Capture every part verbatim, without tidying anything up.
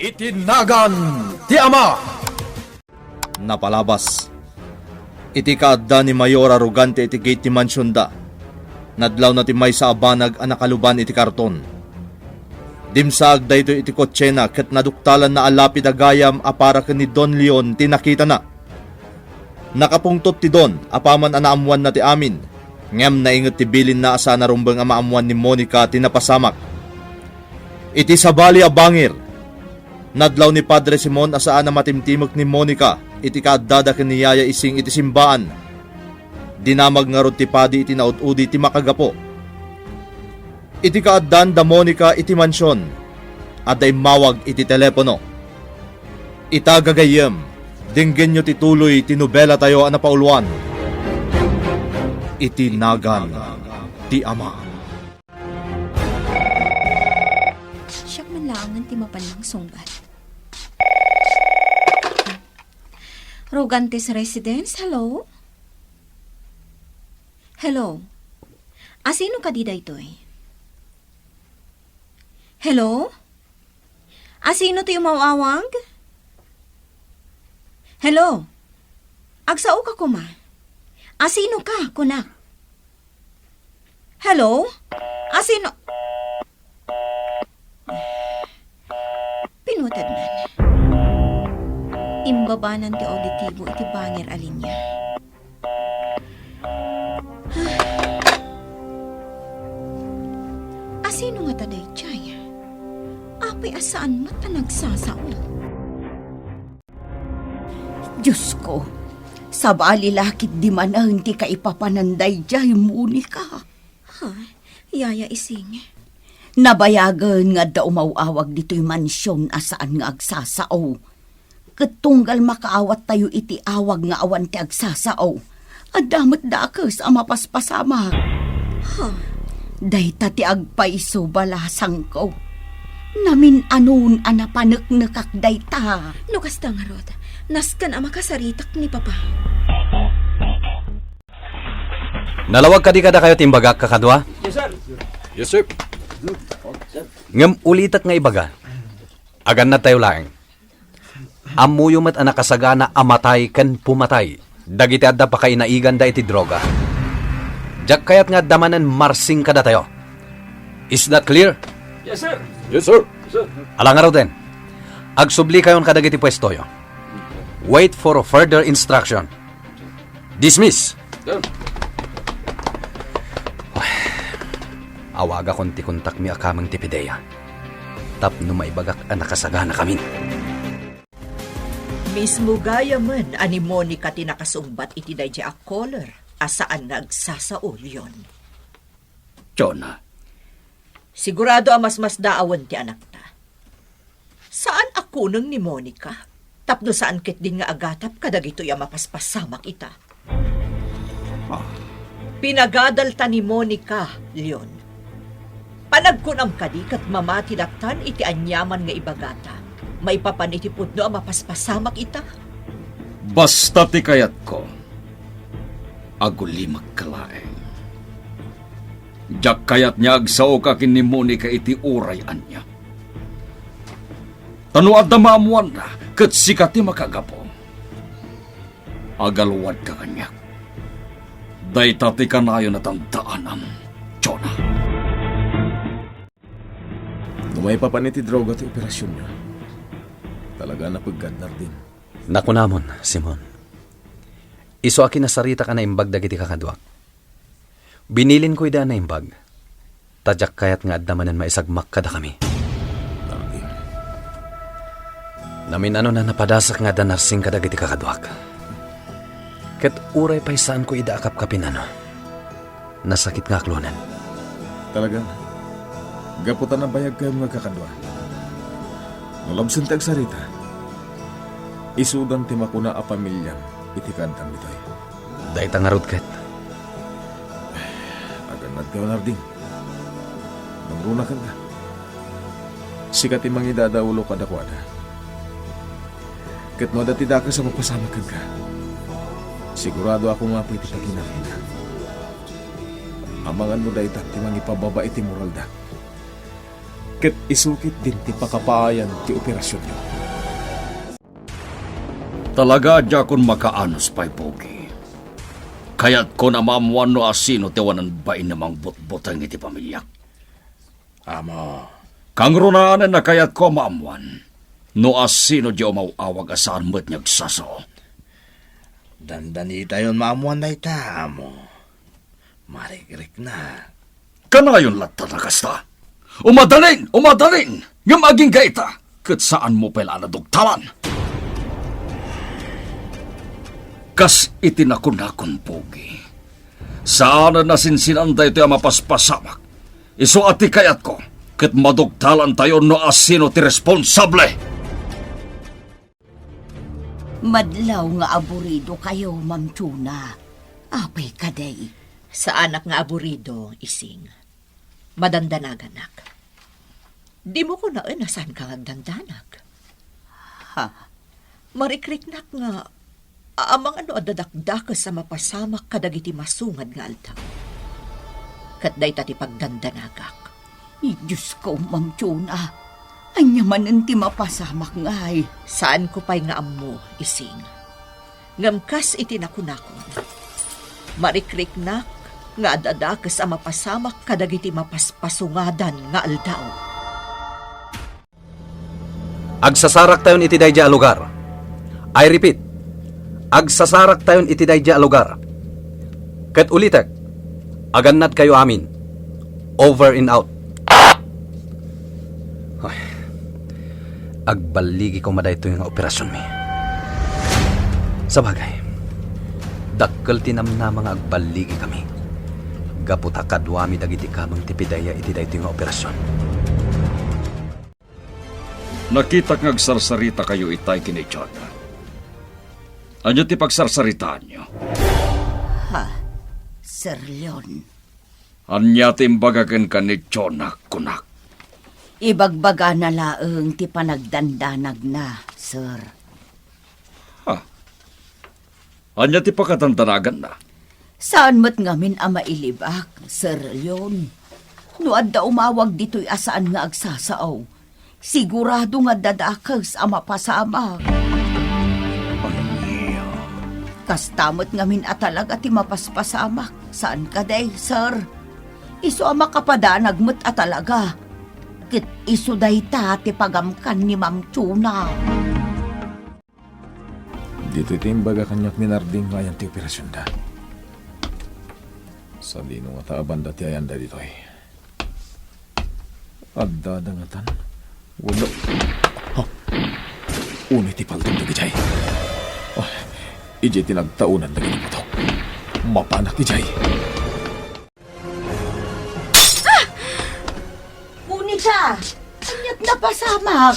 Iti nagan ti Ama. Napalabas. Iti kaadda ni Mayor Arrogante iti gate ti mansionda, nadlawna ti maysa a banag a nakaluban iti karton. Dimsaag daytoy iti kotsena ket naduktalanna a lapid a gayam a para ken ni Don Leon ti nakitana. Nakapungtot ti Don apaman a naammoanna ti amin, ngem nainget ti bilinna a saan a rumbeng a maammoan ni Monica ti napasamak. Iti sabali a bangir, nadlaw ni Padre Simon a saan a matimtimek ni Monica iti kaaddada ken ni Yaya Ising iti simbaan. Dinamag ngarud ti padi iti naud-udi ti makagapu. Iti kaaddan da Monica iti mansion, adda immawag iti telepono. Ita gagayyem, denggenyo ti tuloy ti nobelatayo a napauluan, Iti Nagan ti Ama. Siak man laengen ti mapan mangsungbat. Rogantes Residence, hello? Hello? Asino kadi daytoy? Hello? Asino ti umaw-awag? Hello? Agsao ka koma. Asino ka, kunak? Hello? Asino? Pinutadnan. Imbabanan ti auditibo iti bangir a linia. Asino ngata daydiay? Apay a saan met a nagsasao? Diosko, sabali la ketdi manen ti kaipapanan daydiay, Monica. Ha? Yaya Ising? Nabayagen nga adda umaw-awag ditoy mansion a saan nga agsasao. Ket tunggal makaawattayo iti awag nga awan ti agsasao, adda met dakes a mapaspasamak. Ha? Dayta ti agpayso, balasangko. Namin-anon a napaneknekak dayta. No kasta ngarud, nasken a makasaritak ni Papa. Nalawag kadi kadakayo ti imbagak, kakadua? Yes, sir. Yes, sir. Ngem ulitek nga ibaga, agannadtayo laeng. Ammoyo met a nakasagana a matay ken pumatay dagiti adda pakainaiganda iti droga. Diak kayat nga adda manen marsing kadatayo. Is that clear? Yes, sir. Yes, sir. Yes, sir. Ala ngaruden, agsublikayon kadagiti puestoyo. Wait for further instruction. Dismiss! Sir. Awagakon ti kontakmi a kameng ti PDEA tapno maibagak a nakasaganakamin. Mismo gayamen a ni Monica ti nakasungbat iti daydiay a caller a saan nga agsasao, Leon. Jonah. Sigurado a masmasdaawen ti anakta. Saan a kuneng ni Monica tapno saan ketdin nga agatap kadagitoy a mapaspasamak ita. Ah. Pinagadalta ni Monica, Leon. Panagkunam kadi ket mamati lattan iti aniaman nga ibagata maipapan iti pudno a mapaspasamak ita? Basta ti kayatko, agulimekka laeng. Diak kayat nga agsaoka ken ni Monica iti uray ania. Ta no adda maammoanna ket sika ti makagapu, agaluadka kaniak. Dayta ti kanayon a tandaanam, Jonah. No maipapan iti droga ti operasionyo, talaga a napeggad, Nardin. Nakunamon, Simon. Isu a kinasaritak a naimbag dagiti kakaduak. Binilinko idi a naimbag, ta diak kayat nga adda manen maisagmak kadakami. Nardin. Namin-anon a napadasak nga adda narsing kadagiti kakaduak. Ket uray pay saanko ida a kapkapinano, nasakit nga aklonen. Talaga, gapu ta nabayagkayom nga agkakadua. No labsen ti agsarita, isudan ti makuna a pamiliam iti kaaddam ditoy. Dayta ngarud ket. Agannadkayo, Nardin. Nangruna kenka. Sika ti mangidadaulo kadakuada. Ket no adda ti dakes a mapasamak kenka, siguradoakon nga apuy ti pakinakemda. Amangan no dayta ti mangipababa iti moralda. Ket isu ketdin ti pakapaayan ti operasionyo. Talaga a diakon makaanus pay, Pogi. Kayatko a maammoan no asino ti awanan bain a mangbutbuteng iti pamiliak. Amo. Kangrunaanen a kayatko a maammoan no asino diay umaw-awag a saan met nga agsasao. Dandanitayon maammoan dayta, amo. Marikriknak. Kanayon latta a kasta. Umadalin! Umadalin! Ngem agingga ita, ket saanmo pay la a nadugtalan. Kas iti nakunakon, Pogi, saanen a sinsinan daytoy a mapaspasamak. Isu a ti kayatko, ket madugtalantayo no asino ti responsable. Madlaw nga aburidokayo, Ma'am Chona. Apay kadi? Saanak nga aburido, Ising. Madandanaganak. Dimo kunaen a saanka nga agdandanag. Ha? Marikriknak nga amangan no adda dakdakes a mapasamak kadagiti masungad nga aldaw. Ket dayta ti pagdandanagak. Ay, Diosko, Ma'am Chona. Ania manen ti mapasamak ngay? Saanko pay nga ammo, Ising. Ngem kas iti nakunakon, marikriknak nga adda dakes a mapasamak kadagiti mapaspasungadan nga aldaw. Agsasaraktayon iti daydiay a lugar. I repeat, agsasaraktayon iti daydiay a lugar. Ket ulitek, agannadkayo amin. Over and out. Ay, agballigi koma daytoy nga operasionmi. Sabagay, dakkel ti namnama nga agballigikami gapu ta kaduami dagiti kameng ti PDEA iti daytoy nga operasion. Nakitak nga agsarsaritakayo itay ken ni Jonah. Ania ti pagsarsaritaanyo? Ha, Sir Leon? Ania ti imbaga kenka ni Jonah, kunak? Ibagbagana laeng ti panagdandanagna, sir. Ha? Ania ti pakadandanaganna? Saan met ngamin a mailibak, Sir Leon. No adda umawag ditoy a saan nga agsasao, sigurado nga adda dakes a mapasamak. Ania? Kasta met ngamin a talaga ti mapaspasamak, saan kadi, sir? Isu a makapadanag met a talaga. Ket isu dayta ti pagamkan ni Ma'am Chona. Ditoy ti imbaga kaniak ni Narding nga ayan ti operasionda. Sadino ngata a banda ti ayanda ditoy? Addada ngatan? Wenno, ha? Unay ti paltog dagidiay. Ah, idiay ti nagtaonan dagiti putok. Mapanak idiay. Monica! Aniat napasamak?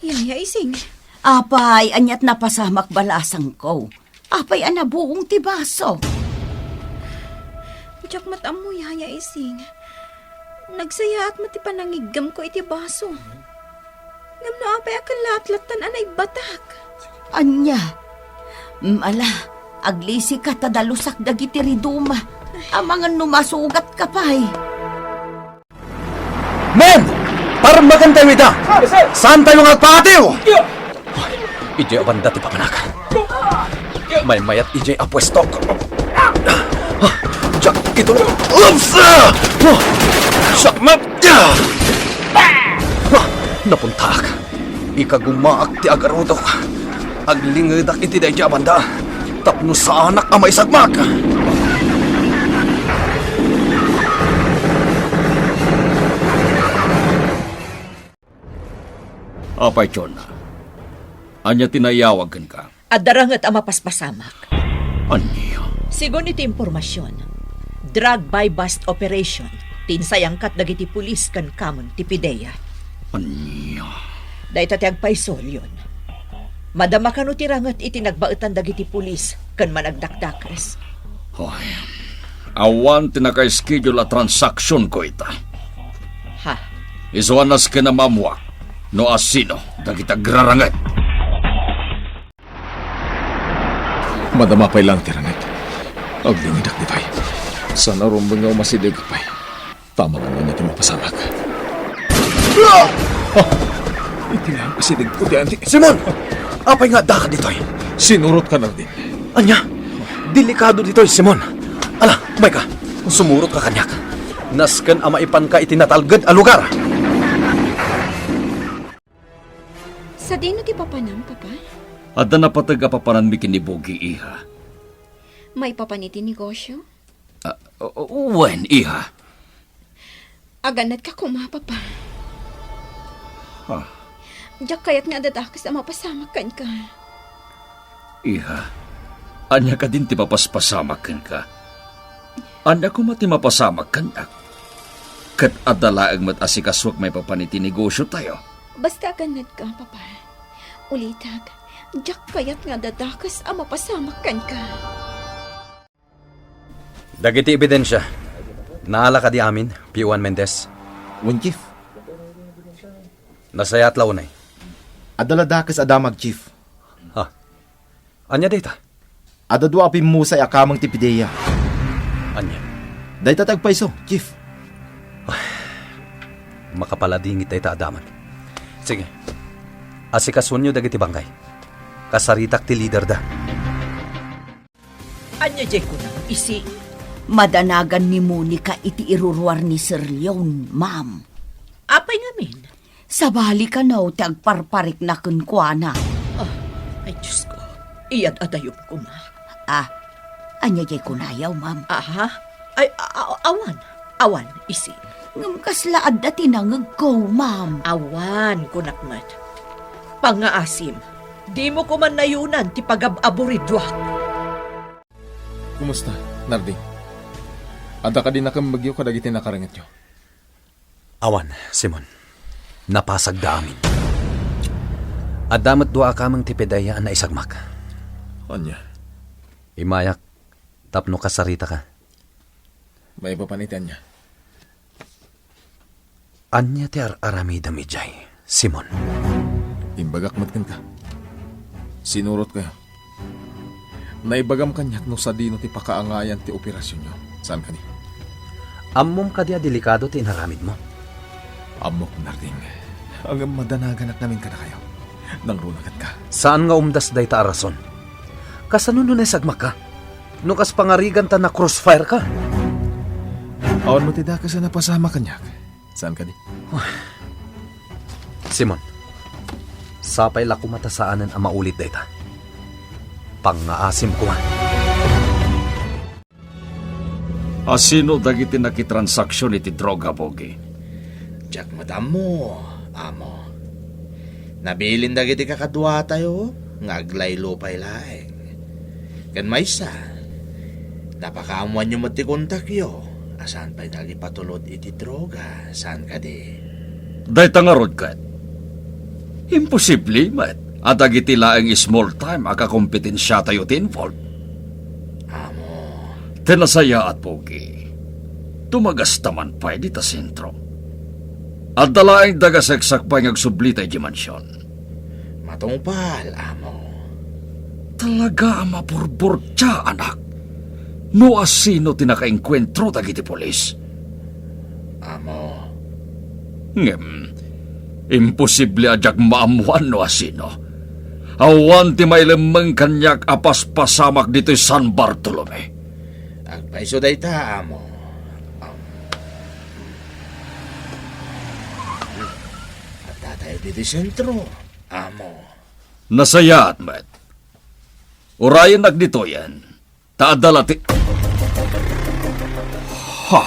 Yaya Ising. Apay, aniat napasamak balasangko? Apay a nabuong ti baso? Diak met ammo, Yaya Ising. Nagsayaat met ti panangiggemko iti baso. Ngem no apay a kellaat lattan a naibbatak? Ania? Mm, ala, aglisika ta dalusak dagiti riduma. Amangan no masugatka pay. Men! Parmagentayo ita! Saantayo nga agpaatiw! Idiay a banda ti papanak. Maymayat idiay a puesto. Diak ito. Ups! Siak met! Napuntak. Ikagumaak ti agarudok. Aglingedak iti daydiay a banda tapno saanak a maisagmak. Apay, Jonah, ania ti naiyawag kenka? Adda ranget a mapaspasamak. Ania? Sigun iti impormasion, drug buy-bust operation ti insayangkat dagiti pulis ken kameng ti PDEA. Ania? Dayta ti agpayso, Leon. Madama kano ti ranget iti nagbaetan dagiti pulis ken managdakdakes? Hoy, awan ti naka-schedule a transaksionko ita. Ha? Isu a nasken a maammoak no asino dagiti agraranget. Madama pay laeng ti ranget. Aglingedak ditoy. Saan a rumbeng nga umasidegak pay. Ta amangan no ania ti mapasamak. Iti laeng asidegko ti anti-, Simon! Apay nga addaka ditoy? Sinurotka, Narding. Ania? Delikado ditoy, Simon. Ala, umayka. Sumurotka kaniak. Nasken a maipanka iti natalged a lugar. Sadino ti papanam, Papa? Adda napateg a papananmi ken ni Bogi, iha. Maipapan iti negosyo? Ah, o-, o-, wen, iha. Agannadka koma, Papa. Ah. Diak kayat nga adda dakes a mapasamak kenka. Iha, ania kadin ti mapaspasamak kenka? Ania koma ti mapasamak kaniak? Ket adda laeng met asikasuak maipapan iti negosyotayo. Basta agannadka, Papa. Ulitek, diak kayat nga adda dakes a mapasamak kenka. Dagiti ebidensia, naala kadi amin, P O one Mendez? Wen, Chief. Nasayaat la unay. Adda la dakes a damag, Chief. Ha? Ania dayta? Adda dua a pimmusay a kameng ti PDEA. Ania? Dayta ti agpayso, Chief. Makapaladingit dayta a damag. Sige. Asikasuenyo dagiti bangkay. Kasaritak ti liderda. Ania jay kunam, isi? Madanagan ni Monica iti iruruar ni Sir Leon, ma'am. Apay ngamin? Sabali kano ti agparparikna kenkuana. Ah, ay, Diyos ko. Iyad-adayom koma. Ah, ania jay kunayaw, ma'am? Aha. Ay, a-, a-, awan. Awan, isi. Ngem kasla adda ti nangegko, ma'am. Awan, kunak met. Pangngaasim, dimo koma nayunan ti pagab-aburiduak. Kumusta, Narding? Adda kadi nakemmegyo kadagiti nakarengetyo? Awan, Simon. Napasagda amin. Adda met dua a kameng ti PDEA a naisagmak. Ania? Immayak tapno kasaritaka. Maipapan iti ania? Ania ti ar-aramidem idiay, Simon? Imbagak met kenka. Sinurotkayo. Naibagam kaniak no sadino ti pakaangayan ti operasionyo. Saan kadi? Ammom kadi a delikado ti inaramidmo? Ammok, Narding. Ngem madanaganak ngamin kadakayo. Nangruna kenka. Saan nga umdas dayta a rason? Kasano no naisagmakka? No kas pangarigan ta na-crossfire ka? Awan met ti dakes a napasamak kaniak. Saan kadi? Simon, sapay la koma ta saanen a maulit dayta. Pangngaasim koma. Asino dagiti nakitransaksion iti droga, Bogi? Diak met ammo, Amo. Nabilin dagiti kakaduatayo nga aglaylo pay laeng. Ken maysa, napakaammoanyo met ti kontakyo a saan pay nga agipatulod iti droga, saan kadi? Dayta ngarud ket, imposible met a dagiti laeng small time a kakompetensiatayo ti involved. Amo. Ti nasayaat, Pogi, tumagasta man pay dita sentro. Adda laeng daga saksak pay nga agsublita idiay mansion. Matungpal, Amo. Talaga a maburburtia, anak. No asino ti nakaengkuentro dagiti pulis. Amo. Ngem, imposible a diak maammoan no asino. Awan ti mailemmeng kaniak a paspasamak ditoy San Bartolome. Agpayso dayta, Amo. Am-, Addatayo ditoy sentro, Amo. Nasayaat met. Urayennak ditoyen. Ta adda la ti— Ha!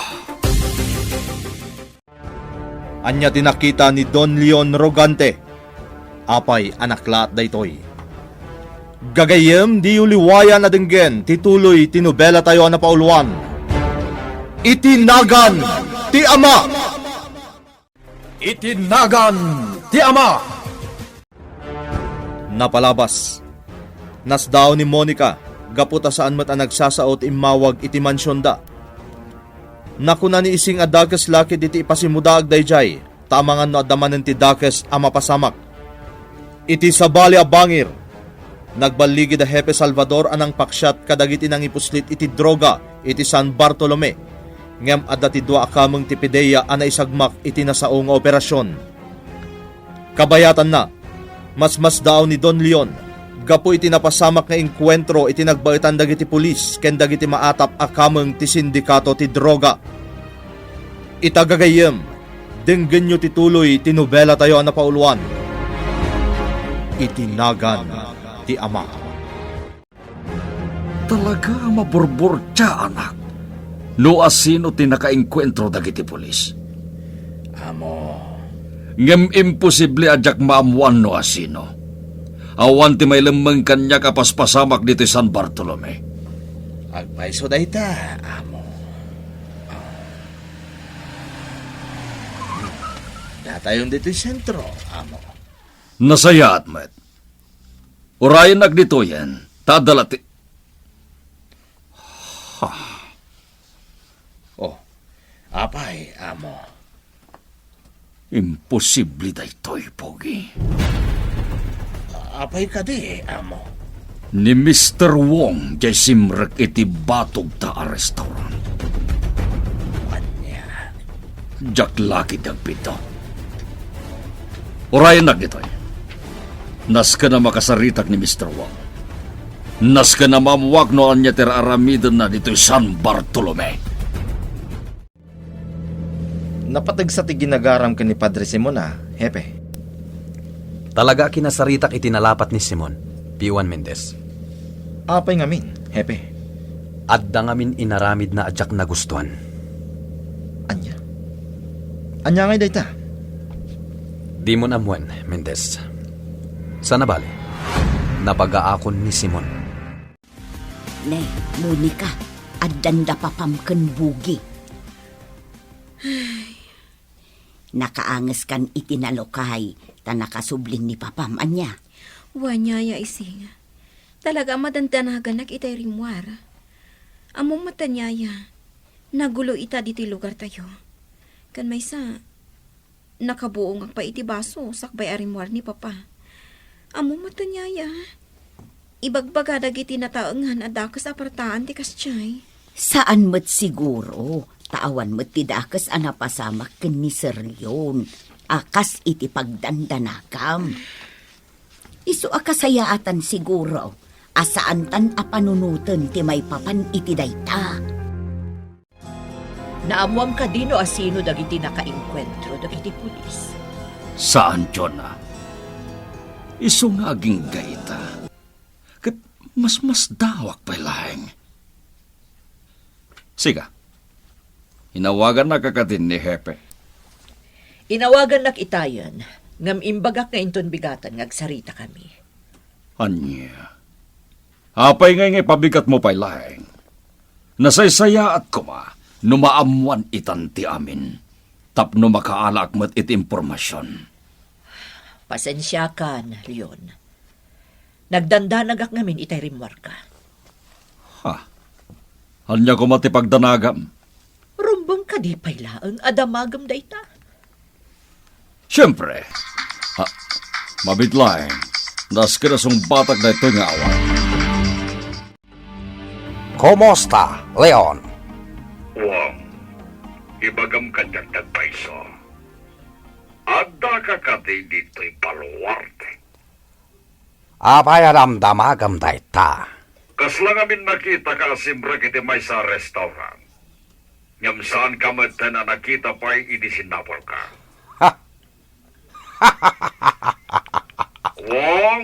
Ania ti nakita ni Don Leon Rogante? Apay a naklaat daytoy? Gagayyem, diyo liwayan a denggen ti tuloy ti nobelatayo a napauluan, Iti Nagan ti Ama! Iti Nagan ti Ama! Napalabas. Nasdaaw ni Monica gapu ta saan met a nagsasao ti immawag iti mansionda. Nakuna ni Ising a dakes la ketdi ti ipasimudaag daydiay, ta amangan no adda manen ti dakes a mapasamak. Iti sabali a bangir, nagballigi da Hepe Salvador a nangpaksiat kadagiti nangipuslit iti droga iti San Bartolome, ngem adda ti dua a kameng ti PDEA a naisagmak iti nasao nga operasion. Kabayatanna, masmasdaaw ni Don Leon gapu iti napasamak nga engkuentro iti nagbaetan dagiti pulis ken dagiti maatap a kameng ti sindikato ti droga. Ita gagayyem, denggenyo ti tuloy ti nobelatayo a napauluan, Iti Nagan ti Ama. Talaga a maburburtia, anak, no asino ti nakaengkuentro dagiti pulis. Amo. Ngem imposible a diak maammoan no asino. Awan ti mailemmeng kaniak a paspasamak ditoy San Bartolome. Agpayso dayta, amo. Datayon ditoy sentro, amo. Nasayaat met. Urayennak ditoyen, ta adda la ti— Ha? Oh, apay, amo? Imposible daytoy, Pogi. Apay kadi, amo? Ni Mister Wong diay simrek iti batogta a restaurant. Ania? Diak la ketdi agpidto. Urayennak ditoy. Nasken a makasaritak ni Mister Wong. Nasken a maammoak no ania ti ar-aramidenna ditoy San Bartolome. Napateg sa ti ginagaram ken ni Padre Simon a, Hepe. Talaga a kinasaritak iti nalapat ni Simon, Piuan Mendez. Apay ngamin, Hepe? Adda ngamin inaramidna a diak nagustuan. Ania? Ania ngay dayta? Dimon ammoen, Mendez. Sana bale, nabagaakon ni Simon. Ne, Monica, addan da papam ken Bugi. Nakaangeskan iti nalukay, ta nakasubling ni papam, ania? Wen, Yaya Ising. Talaga a madandanaganak itay rimmuar. Ammom met, Yaya, nagulo ita ditoy lugartayo. Ken maysa, nakabuongak pay iti baso sakbay a rimmuar ni Papa. Ammom met, Yaya, ibagbaga dagiti nataengan a dakes a partaan ti kasdiay. Saan met siguro, ta awan met ti dakes a napasamak ken ni Sir Leon a kas iti pagdandanagam. Isu a kasayaatan siguro a saantan a panunoten ti maipapan iti dayta. Naammoam kadi no asino dagiti nakaengkuentro dagiti pulis? Saan, Jonah. Isu nga agingga ita. Ket masmasdaawak pay laeng. Siga, inawagannaka kadi ni Hepe? Inawagannak itayen, ngem imbagak nga inton bigaten nga agsaritakami. Ania? Apay ngay nga ipabigatmo pay laeng? Nasaysayaat koma no maammoan itan ti amin, tapno makaalaak met iti impormasion. Pasensiakan, Leon. Nagdandanagak ngamin itay rimmuarka. Ha? Ania koma ti pagdanagam? Rumbeng kadi pay laeng a damagem dayta? Siempre. Ha, mabiit laeng. Nasken a sungbatak daytoy nga awat. Kumusta, Leon? Wang, ibagam kaniak ti agpayso. Addaka kadi ditoy baluarte? Apay a damdamagem dayta? Kasla ngamin nakitaka a simrek iti maysa a restaurant. Ngem saanka metten a nakita pay idi sinapulka. Wong,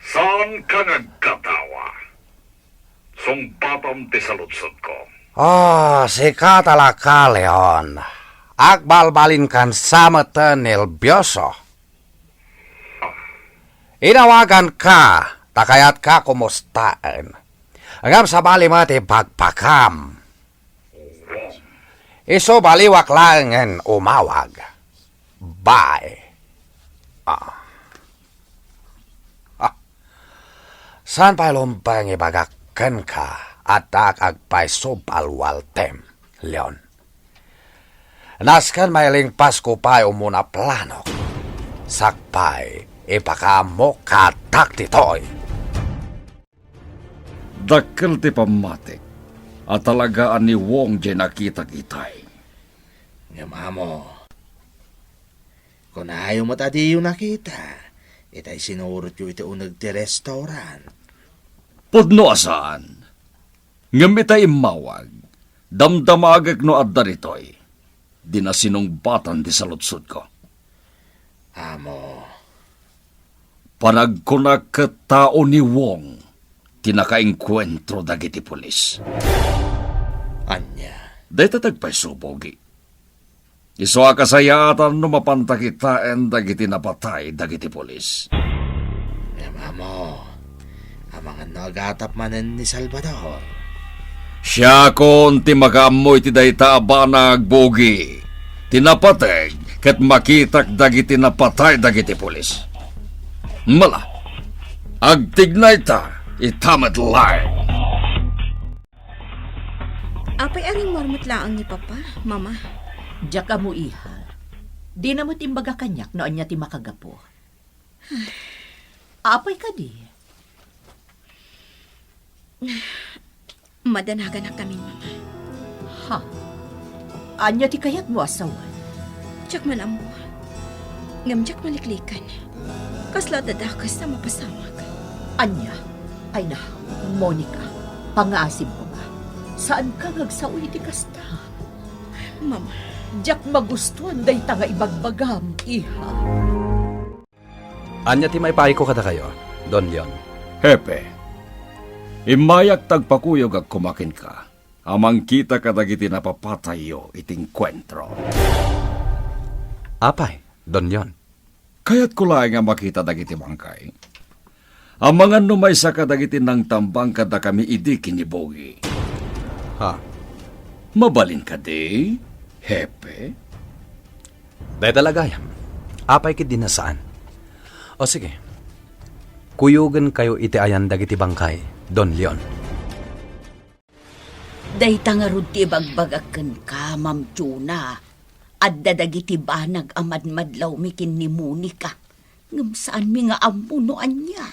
saanka nga agkatawa. Sungbatam ti saludsodko. Ah, sika talaga, Leon. Agbalbalinkan sa metten, Nelbioso. Inawaganka ta kayatka kumustaen. Ngem sabali met ti pagpakam. Isu baliwak laengen umawag. Bye. Ah. Ah. Saan pay lumbeng ibagak kenka, addaak agpayso baluartem, Leon. Nasken mailingpasko pay umuna planok. Sakbay, ipakaammo kadak ditoy. Dakkel ti pammatik a talaga a ni Wong diay nakitak itay. Ngem amo, Kunayo met a diyo nakita itay sinurotyo iti uneg ti restaurant. Pudno a saan. Ngem itay immawag, damdamagek no adda ditoy. Di nasinungbatan ti saludsodko. Amo. Panagkunak ket tao ni Wong ti nakaengkuentro dagiti pulis. Ania? Dayta ti agpayso, Bogi. Isu a kasayaatan no mapanta kitaen dagiti napatay dagiti pulis. Ngem amo, amangan no agatap manen ni Salvador. Siakon ti makaammo iti dayta a banag, Bogi. Ti napateg ket makitak dagiti napatay dagiti pulis. Mala, agtignayta ita met laeng. Apay a ringmuar met laeng ni Papa, Mama? Diak ammo, iha. Dina met imbaga kaniak no ania ti makagapu. Apay kadi? Madanaganak kami, Mama. Ha? Ania ti kayatmo a sawen? Diak man ammo. Ngem diak malikliken. Kasla dadakes a mapasamak. Ania? Ay na, Monica, pangaasim koma. Saanka nga agsao iti kasta? Mama. Diak magustuan dayta nga ibagbagam, iha. Ania ti maipaayko kadakayo, Don Leon? Hepe, immayak ta agpakuyogak koma kenka a mangkita kadagiti napapatayyo iti engkuentro. Apay, Don Leon? Kayatko laeng a makita dagiti bangkay. Amangan no maysa kadagiti nangtambang kadakami idi ken ni Bogi. Ha? Mabalin kadi, Hepe? Dayta la gayam. Apay ketdi a saan? O sige. Kuyogenkayo iti ayan dagiti bangkay, Don Leon. Dayta ngarud ti ibagbagak kenka, Ma'am Juna. Adda dagiti banag a madmadlawmi ken ni Monica. Ngem saanmi nga ammo no ania.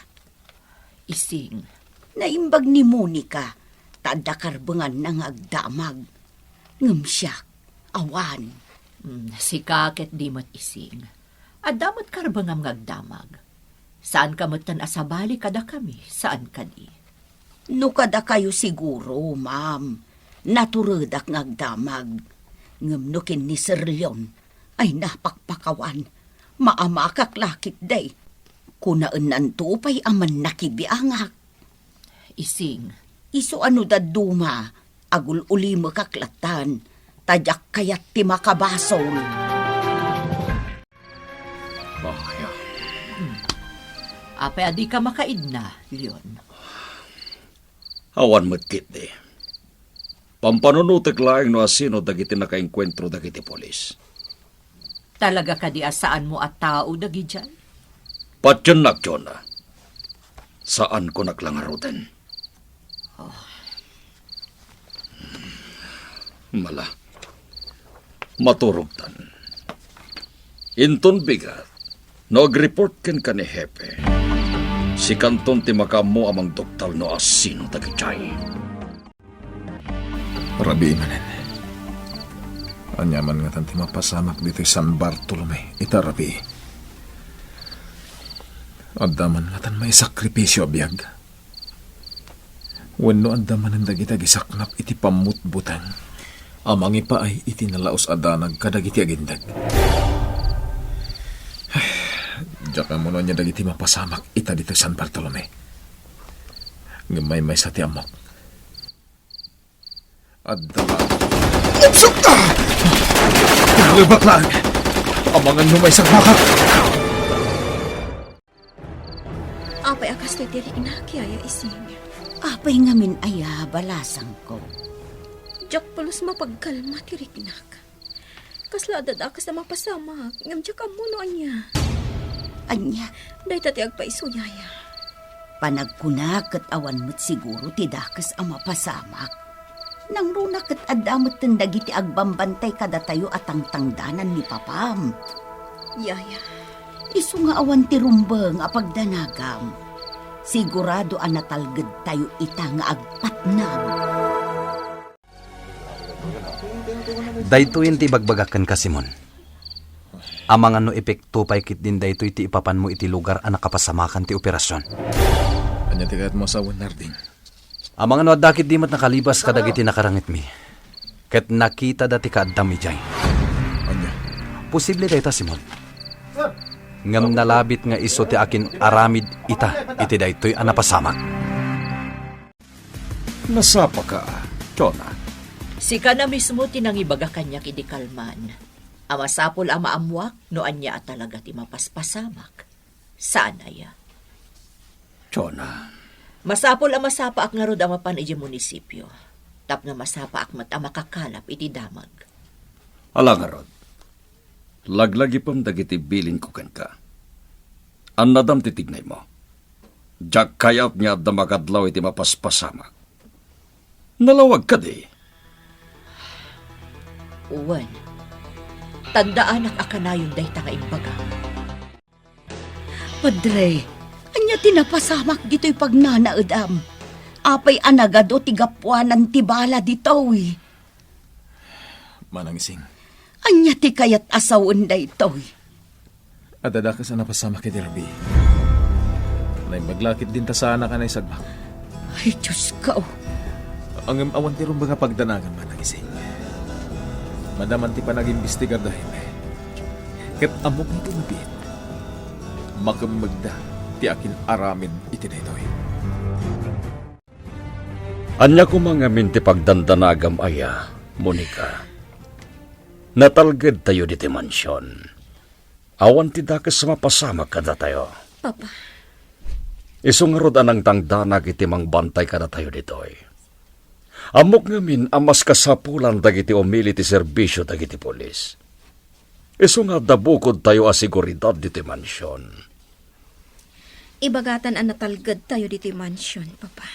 Ising. Naimbag ni Monica, ta adda karbenganna nga agdamag. Ngem siak, awan. Hmm, sika ket di met, Ising. Adda met karbengam nga agdamag. Saanka metten a sabali kadakami, saan kadi? No kadakayo siguro, ma'am, naturedak nga agdamag. Ngem no ken ni Sir Leon, ay napakpakawan. Maamakak la ketdi. Kunaennanto pay a mannakibiangak. Ising. Isu a no dadduma, agul-ulimekak lattan, ta diak kayat ti makabasol. Ay, ah. Hmm. Apay a dika makaidna, Leon? Awan met ketdi. Pampanunotek laeng no asino dagiti nakaengkuentro dagiti pulis. Talaga kadi a saanmo a tao dagidiay? Patiennak, Jonah. Saanko ngaruden. Oh. Mala. Maturogtan. Inton bigat, no agreport kenka ni Hepe, sikanton ti makaammo a mangduktal no asino dagidiay. Rabii manen. Ania man ngatan ti mapasamak ditoy San Bartolome ita rabii? Adda man ngatan maisakripisio a biag? Wenno adda manen dagiti agisaknap iti pammutbuteng a mangipaay iti nalaus a danag kadagiti agindeg? Diak ammo no ania dagiti mapasamak ita ditoy San Bartolome. Ngem maymaysa ti ammok. Adda. Upsuk! Ah! Nalebak laeng. Amangan no maisagmakak. Apay a kastoy ti riknak, Yaya Ising? Apay ngamin aya, balasangko? Diak pulos mapagkalma ti riknak. Kasla adda dakes a mapasamak, ngem diak ammo no ania. Ania? Dayta ti agpayso, Yaya. Panagkuna ket awan met siguro ti dakes a mapasamak. Nangruna ket adda metten dagiti agbambantay kadatayo a tangtangdanan ni papam. Yaya. Isu nga awan ti rumbeng a pagdanagam. Sigurado a natalgedtayo ita nga agpatnag. Daytoyen ti ibagbagak kenka, Simon. Amangan no epekto pay ketdin daytoy ti ipapanmo iti lugar a nakapasamakan ti operasion. Ania ti kayatmo a sawen, Narding? Amangan no adda ketdi met nakalibas kadagiti nakarangitmi, ket nakitada ti kaaddam idiay. Ania? Posible dayta, Simon. Ngem nalabit nga isu ti akin-aramid ita iti daytoy a napasamak. Nasapaka, Chona. Sika na mismo ti nangibaga kaniak idi kalman a masapul a maammoak no ania a talaga ti mapaspasamak. Saan aya? Chona. Masapul a masapaak ngarud a mapan idiay munisipio, tapno masapaak met a makakalap iti damag. Ala ngarud, laglagipem dagiti bilinko kenka. Annadam ti tignaymo. Diak kayat nga adda makadlaw iti mapaspasamak. Nalawag kadi? Wen, tandaanak a kanayon dayta nga imbagam. Padre, ania ti napasamak ditoy pagnanaedam? Apay a nagadu ti gapuanan ti bala ditoy? Manang Ising. Ania ti kayat a sawen daytoy? Adda dakes a napasamak iti rabii. Naimbag la ketdin ta saanak a naisagbak. Ay, Diosko. Ngem awan ti rumbeng a pagdanagam, Manang Ising. Madaman ti panagimbestigar da Jaime. Ket ammok ti mabiit. Makemmegda ti akin-aramid iti daytoy. Ania koma ngamin ti pagdandanagam aya, Monica? Natalgedtayo ditoy mansion. Awan ti dakes a mapasamak kadatayo. Papa. Isu ngarud a nangdangdanak iti mangbantay kadatayo ditoy. Ammok ngamin a mas kasapulan dagiti umili ti serbisio dagiti pulis. Isu nga adda bukodtayo a seguridad ditoy mansion. Ibagatan a natalgedtayo ditoy mansion, Papa.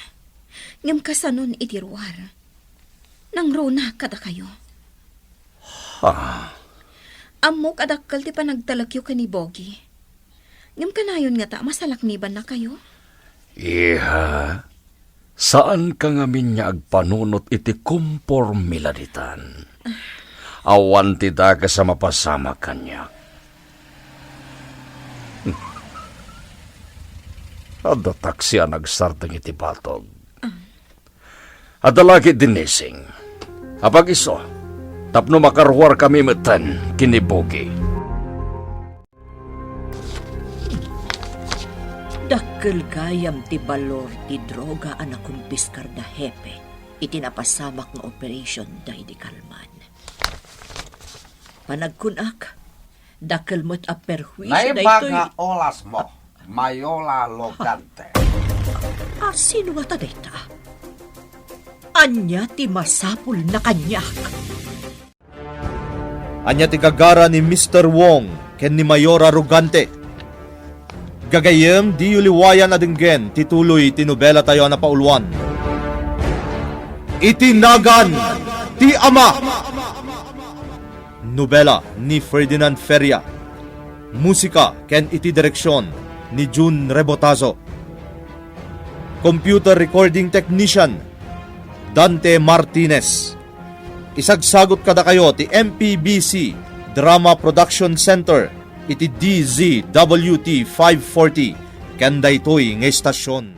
Ngem kasanon iti ruar? Nangruna kadakayo. Ha? Ammok a dakkel ti panagtalekyo ken ni Bogi. Ngem kanayon ngata a masalaknibannakayo? Iha, saanka ngamin nga agpanunot iti komporme la ditan. Awan ti dakes a mapasamak kaniak. Adda taksi a nagsardeng iti batog. Adda la ketdin ni Ising. Apag-isu, tapno makaruarkami metten ken ni Bogi. Dakkel gayam ti balor ti droga a nakumpiskar da Hepe iti napasamak nga operation daydi kalman. Panagkunak, dakkel met a perhuisio daytoy. Naimbag nga olasmo, Mayola Logante. A, sino ngata dayta? Ania ti masapulna kaniak? Ania ti gagara ni Mister Wong ken ni Mayora Rogante? Gagayyem, diyo liwayan a denggen ti tuloy ti nobelatayo a napauluan, Iti Nagan ti Ama. Nobela ni Ferdinand Feria. Musika ken iti direksion ni Jun Rebotazo. Computer recording technician, Dante Martinez. Isagsagut kadakayo ti M P B C Drama Production Center iti D Z W T five forty ken daytoy nga estasion.